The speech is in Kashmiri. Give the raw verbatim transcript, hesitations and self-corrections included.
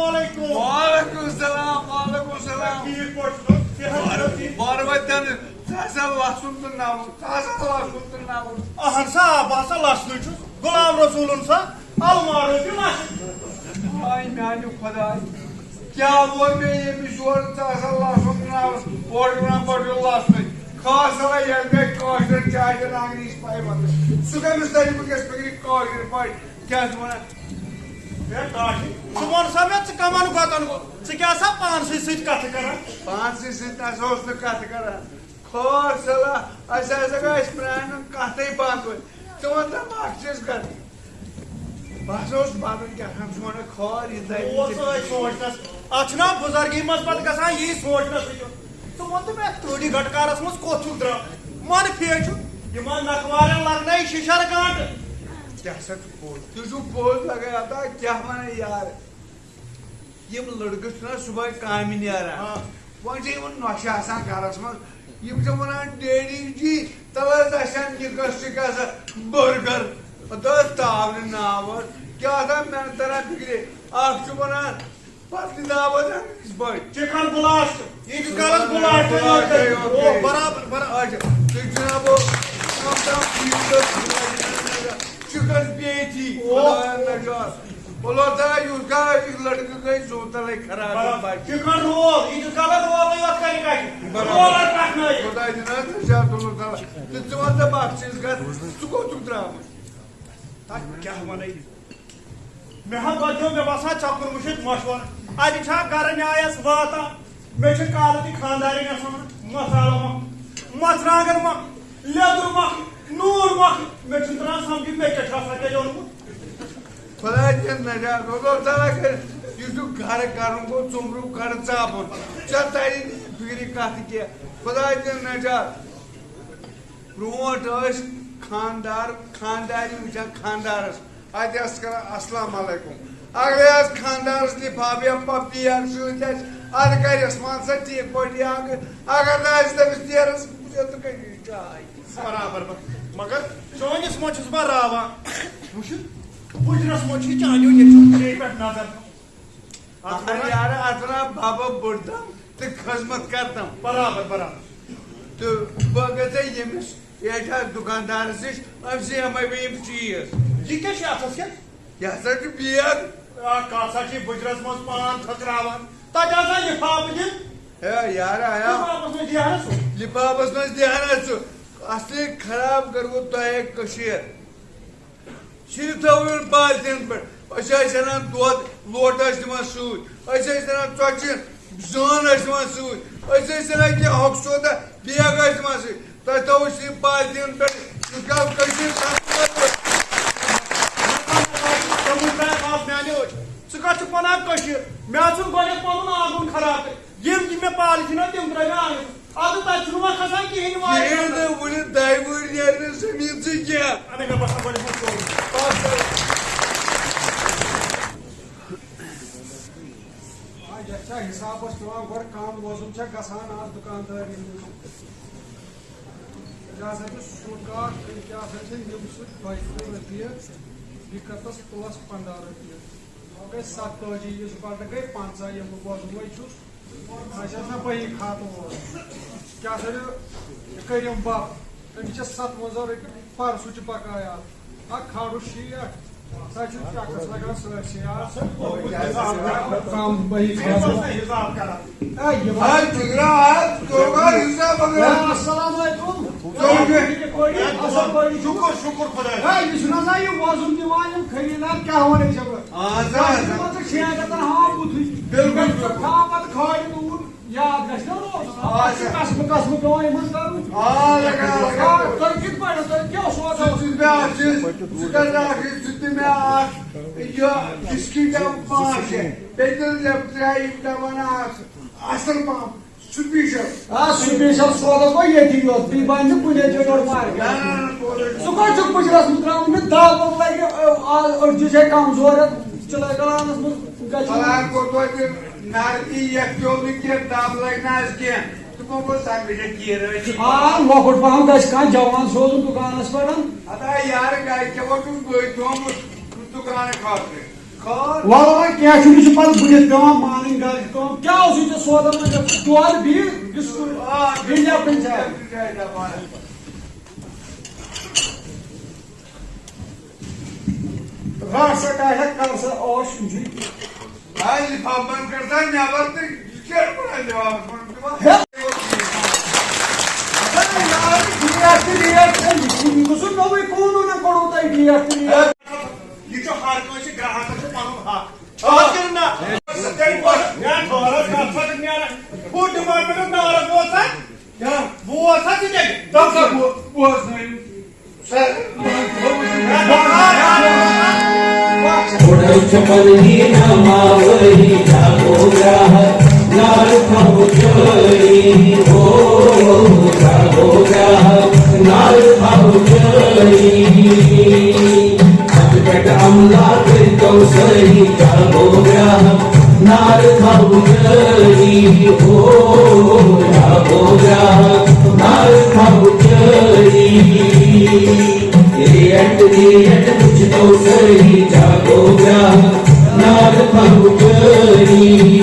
وعلیکم۔ وعلیکم السلام، وعلیکم السلام۔ ٹھیٖک پٲٹھۍ چھُکھ؟ صحت چھا ٹھیٖک؟ بارٕ وَتہِ تہِ نہٕ، ژٕ ہسا لَسُن تہٕ نَوُن، ژٕ ہسا لَسُن تہٕ نَوُن۔ اَہَن سا، آ، بہٕ ہسا لَسنٕے چھُس۔ غلام رسولُن سا، المارو تہِ لَسُن۔ آے میٛانہِ خۄداے، کیٛاہ ووٚن مےٚ ییٚمِس یورٕ ژٕ ہسا لَسُن تہٕ نَوُن، اورٕ وَنان بہٕ چھُس لَسنٕے۔ خاص طور ییٚلہِ مےٚ کٲشرٮ۪ن چاے تہٕ نانہِ نِش پَے وَنہٕ، سُہ کٔمِس تَرِ وٕنکٮ۪س فِکرِ کٲشِر پٲٹھۍ؟ کیٛاہ چھِ وَنان؟ ہے کاٹھی، ژٕ وَن سا مےٚ، ژٕ کَمَن گۄتَن گوٚو؟ ژٕ کیٛاہ سا پانسٕے سۭتۍ کَتھٕ کَران؟ پانسٕے سۭتۍ نہ سا اوس نہٕ کَتھٕ کَران۔ خٲر صلاح، اَسہِ ہسا گٔے اَسہِ پرٛانٮ۪ن کَتھٕے بنٛد وۄنۍ۔ ژٕ وَن تہٕ بہٕ اَکھ چیٖز کَرٕ۔ بہٕ ہسا اوسُس بدل کیٛاہ تام، ژٕ وَنکھ خٲر یہِ دَرِ اوس أتھۍ سونٛچنَس۔ اَتھ چھُنہ بُزرگی منٛز پَتہٕ گژھان یی سونٛچنَسٕے یوت۔ ژٕ وَن تہٕ مےٚ، تۭرِ گَٹہٕ کارَس منٛز کوٚت چھُکھ درٛامُت؟ من پھیرِ چھُ، یِمَن نَکھوارٮ۪ن لَگنَے شِشَر گانٛٹہٕ۔ کیٛاہ سا چھُ پوٚز؟ تُہۍ چھُو پوٚز لَگان، اَدا کیٛاہ وَنان یارٕ؟ یِم لٔڑکہٕ چھِنہ صُبحٲے کامہِ نیران۔ آ۔ وۄنۍ چھِ یِمَن نۄشہِ آسان گَرَس منٛز۔ یِم چھِ وَنان، "ڈیڈی جی، تَلہٕ حظ اَسہِ اَنہِ نِکَس سۭتۍ آسان بٔرگَر۔" دَپان تاونہِ ناو حظ۔ کیٛاہ تام مےٚ نہٕ تَران فِکرِ۔ اَکھ چھُ وَنان، پتہٕ دِنۍ آواز اَمہِ نِش بٔڑۍ۔ چِکن بلاسٹ، ییٖتِس کالس بلاسٹ یوت گژھِ۔ او، برابر، برابر۔ اچھا، تُہۍ جناب، او، کم تام فیٖل کٔر، چِکن پیٹھی، او۔ خدایا نجات۔ اللہ تعالیٰ، یُس گاہ یہِ لڑکہٕ گٔے زوٗ تلے خراب برابر۔ بچہِ۔ چِکن رول، ییٖتِس کالس رولٕے یوت کرِ کتہِ۔ برابر۔ رول آسہِ پکنٲیِتھ۔ خداے دِنۍ حظ نجات، اللہ تعالیٰ۔ تہٕ ژٕ وَن تہٕ بہٕ اکھ چیٖز کَتھ، ژٕ کوٚت چھُکھ درٛامُت؟ تَتھ کیٛاہ وَنَے؟ مےٚ ہا دۄدیو، مےٚ باسان، ژےٚ کوٚرمُت چھُ مشورٕ۔ اَتہِ چھا گرٕ نیایَس واتان؟ مےٚ چھِ کالہٕ تہِ خانٛدارِنۍ آسان مصالہٕ مۄکھ، مَرژٕوانٛگَن مۄکھ، لیٚدُر مۄکھ، نوٗن مۄکھ۔ مےٚ چھُنہٕ تَران سَمجھی، مےٚ کیٛاہ چھُ آسان تیٚلہِ اوٚنمُت؟ خۄداے دِیِن نجات، اللہ تعالیٰ کَرِ، یُس یہِ گرٕ کَرُن گوٚو، ژوٚمرُک گرٕ ژاپُن۔ ژےٚ تَری نہٕ فِکرِ کَتھ کینٛہہ۔ خۄداے دِیِن نجات۔ برونٛٹھ ٲسۍ خانٛدار، خانٛدارِنۍ وٕچھان خانٛدارَس، اَتہِ ٲس کَران، "السلام علیکم۔" اَگَرے آز خانٛدارَس لِفاف یا پَپی یا سۭتۍ آسہِ، اَدٕ کَرٮ۪س، "وَن سا ٹھیٖک پٲٹھۍ یا اَنکٕل؟" اَگر نہٕ آسہِ تٔمِس نیرَس، "وٕچھ، ژٕ کَتہِ چھُے چاے؟" برابر، بر-، مگر چٲنِس منٛز چھُس بہٕ راوان۔ وٕچھِو، بُجرَس منٛز چھُ چانیو نیٚچوٗ ژےٚ پٮ۪ٹھ نظر۔ اَتھ اَہَن وَنان یارٕ، اَتھ وَنان بابا بوٚڑ تَم تہٕ خدمت کَر تَم۔ برابر، برابر۔ تہٕ بہٕ گژھٕ ییٚمِس ییٚتہِ حظ دُکاندارَس نِش، أمۍ سٕے ہٮ۪مَے بہٕ یِم چیٖز۔ یہِ کیٛاہ چھُ اَتھَس کٮ۪تھ؟ یہِ ہسا چھُ بیگ۔ آ، کَتھ سا چھِ بُجرَس منٛز پان تھٔکراوان؟ تَتہِ آسان لِفافہٕ دِنۍ۔ ہے یارٕ، آیا۔ لِفافَس منٛز دِیہِ ہا سُہ۔ لِفافَس منٛز دِیہِ ہا نہ ژٕ۔ اَصلی خراب کٔروٕ تۄہہِ کٔشیٖر۔ صرف تھاوو یِمن پالتھیٖنن پٮ۪ٹھ۔ أسۍ ٲسۍ اَنان دۄد، لوٹہٕ ٲسۍ دِوان سۭتۍ۔ أسۍ ٲسۍ اَنان ژۄچہِ، زٲن ٲسۍ دِوان سۭتۍ۔ أسۍ ٲسۍ اَنان کینٛہہ ہۄکھ سودا، بیگ ٲسۍ دِوان سۭتۍ۔ تۄہہِ تھاوو صرف پالتھیٖنن پٮ۪ٹھ۔ یُس گوٚو کٔشیٖر سَمکھیوٚو۔ ژٕ کَتھ چھُکھ وَنان کٔشیٖر؟ مےٚ حظ چھُنہٕ گۄڈٕنٮ۪تھ پَنُن آنٛگُن خراب کٔرِتھ۔ یِم تہِ مےٚ پالتھیٖن ٲسۍ، تِم ترٛٲوۍ مےٚ آنٛگنَس۔ اَدٕ تَتہِ چھُنہٕ وۄنۍ کھسان کِہیٖنۍ وارِ کِہیٖنۍ اَندَر۔ نہٕ، وُنہِ دَہہِ وُہٕرۍ نیرِ نہٕ زٔمیٖن ژٕے کینٛہہ۔ اَدٕ مےٚ باسان گۄڈٕنٮ۪تھ چھُنہٕ سورُے۔ آ، یَتھ چھا حِسابَس پٮ۪وان گۄڈٕ کَم وَزُن چھا گژھان آز دُکاندٲری منٛز؟ یہِ ہسا چھُ سُہ کاٹھ، یہِ ہسا چھِ نِمہٕ سۭتۍ دۄیہِ ترٕٛہ رۄپیہِ، یہِ کَتَس پٕلَس پنٛداہ رۄپیہِ۔ گٔے ستٲجی، یُس پتہٕ گٔے پنٛژاہ، یِم بہٕ بوزنوے چھُس۔ اچھا، سا بٔیی کھاتہٕ وول۔ کیٛاہ سا یہِ، یہِ کٔرِم بب۔ أمِس چھِ ستوَنٛزاہ رۄپیہِ پرسُچہِ بقایا۔ اکھ کھارُس شیٹھ۔ سا چھُ ٹٮ۪کٕس لگان سٲرسٕے۔ آ، سا کم بٔیی کھاتہٕ۔ اے، یہِ ما آے جُگرا، آے جُگرا، حساب وغیرہ۔ اے، السلام علیکم۔ ژٕ وَن مےٚ۔ اَصٕل پٲٹھۍ۔ شُکُر، شُکُر خۄدایَس۔ اے، یہِ چھُنہٕ آسان یہِ وَزُن دِوان، یِم خٔریٖدار کیٛاہ وَنَکھ ژےٚ بہٕ؟ اَہَن سا، اَہَن سا۔ ژٕ مان ژٕ شیٹھ رۄپیَن ہاوان بُتھُے۔ بِلکُل، بِلکُل۔ تھاو پَتہٕ کھالہِ نوٗر، یاد گژھِ نا روزُن۔ اَتھ چھِ قسمہٕ قسمہٕ پٮ۪وان یِمَن کَرُن۔ آ، لگان، لگان۔ آ، تۄہہِ کِتھ پٲٹھۍ، تۄہہِ کیٛاہ سودا؟ ژٕ دِ مےٚ اَکھ چیٖز، ژٕ کَر مےٚ اَکھ چیٖز، ژٕ دِ مےٚ اَکھ یہِ بِسکِٹ یا پانٛژھ شےٚ، بیٚیہِ دِ لیٚپٹن چاے ڈَبہٕ اَکھ، اَصٕل پَہَم۔ سُپیشل۔ آ، سُپیشل سودا گوٚو ییٚتی یوت، بیٚیہِ بنہِ نہٕ کُنے جایہِ یورٕ مارکیٹ۔ نہ، نہ، نہ، سورُے۔ ژٕ کَتہِ چھُکھ مُجرَس منٛز ترٛاوُن؟ مےٚ دَب وَب لَگہِ، آ، آ، أڈجہِ چھےٚ کمزور، چِلَے کلانَس منٛز گژھِ۔ فلحال کوٚر توتہِ نارٕ تہِ یَتھ پیوٚو نہٕ کینٛہہ، دَب لَگہِ نہٕ اَز کینٛہہ۔ تہٕ وۄنۍ گوٚو سَمجھِ کیٖر ٲسۍ۔ آ، لۄکُٹ پَہَم گژھِ کانٛہہ جوان سوزُن دُکانَس پٮ۪ٹھ۔ ہتا یارٕ، گَرِ کیٛاہ وۄنۍ چھُس بٕے تھوٚومُت دُکانہٕ خٲطرٕ؟ وَلہٕ وۄنۍ کینٛہہ چھُنہٕ، یہِ چھُ پَتہٕ بٕڈِتھ پٮ۪وان مانٕنۍ، گَرِ چھُ پٮ۪وان۔ کیٛاہ اوسُے ژےٚ سودا منٛز؟ یَتھ چھُ دۄد، بیٚیہِ بِسکوٗٹ، بیٚیہِ لٮ۪پٹَن چاے۔ رَٹ سا ٹاٹھا، کَر سا عٲش، یِم چھِ آ، لِفافہٕ منٛز کٔڑ سا نٮ۪بر تہٕ یہِ کیٛاہ چھُ وَنان لِفافَس منٛز؟ ہے۔ ہے، یارٕ، ڈیٹ تہٕ ریٹ، ہے، یہِ چھُ، یہِ گوٚژھ نوٚوُے قونوٗن کوٚڑوٕ تۄہہِ ڈیٹ تہٕ ریٹ۔ یہِ چھُ ہر کٲنٛسہِ گراہکس چھُ پنُن حق۔ آ۔ کِنہٕ نہ؟ تیٚلہِ بوز، یا ٹھہر، کتھ چھِ نیران۔ ہُہ ڈِپارٹمنٹُک نارٕ بوز سا۔ کیٛاہ؟ بوز سا ژٕ تیٚلہِ۔ دَپ سا بو-، بوزنٲیِو۔ سر۔ چھپن ہی جماوری جاگو گراہک، نار پھاؤ چٲری ہو، جاگو گراہک، نار پھاؤ چٲری۔ اتھ پٮ۪ٹھ عملہ کٔرۍتو سٲری، جاگو گراہک، نار تھاو جٲری، ہو، جاگو گراہک، نار تھاو جٲری۔ ریٹ، ریٹ وٕچھتو سٲری، جاگو گراہک، نار تھاو جٲری۔